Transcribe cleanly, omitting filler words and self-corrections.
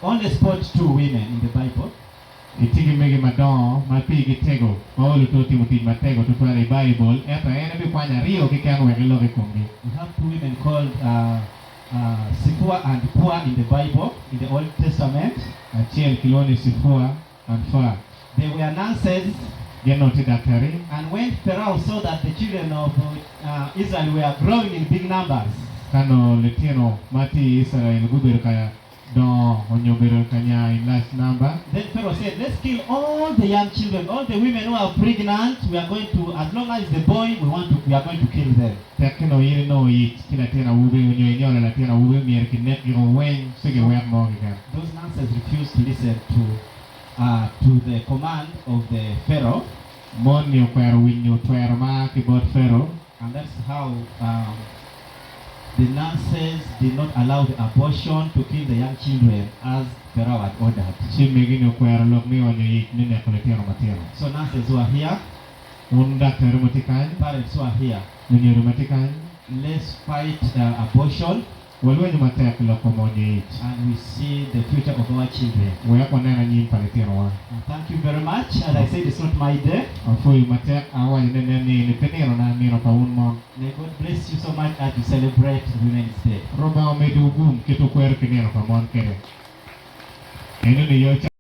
only spot two women in the Bible. Itye ki mege madongo ma pigi tego ma olo to timo tic matego tutwal i Baibul, ento en ebikwanyo aryo keken wek elok i komgi. We have two women called Sifua and Pua in the Bible, in the Old Testament. Acel kilwongo ni Sifua and Pua. They were nurses. Gin onongo tye daktari. And when Pharaoh saw that the children of Israel were growing in big numbers. Ka nongo litino ma tye i Icrael gubedo ka dongo onyo bedo ka nya in large number. Then Pharaoh said, Let's kill all the young children, all the women who are pregnant, we are going to, as long as the boy, we want to, we are going to kill them. Tek-ki nongo in inongo yic ki latin awobi onyo inyolo latin awobi myero kinek giko weng ci giwek mo keken. Those nurses refused to listen to to the command of the Pharaoh. Mon-ni okwero winyo twero ma ki bot Pharaoh. And that's how the nurses did not allow the abortion to kill the young children as Pharaoh had ordered. Ci megi-ni okwero lok me onyo yic me neko litino matino. So nurses who are here. Wun daktari ma tye kany. Parents who are here. Lunyodo ma tye kany. Let's fight abortion. Walwenyo matek lok kom onyo ic. And we see the future of our children. Wek wanen anyim pa litinowa. Thank you very much. As I said, it's not my day. Apwoyo matek. Awaco ni nen ni eni pe ninona, nino pa wun mon. May God bless you so much as you celebrate Women's Day. Rubanga omeddiwu gum kit wukwero ki nino pa mon kwede. Enoni aye.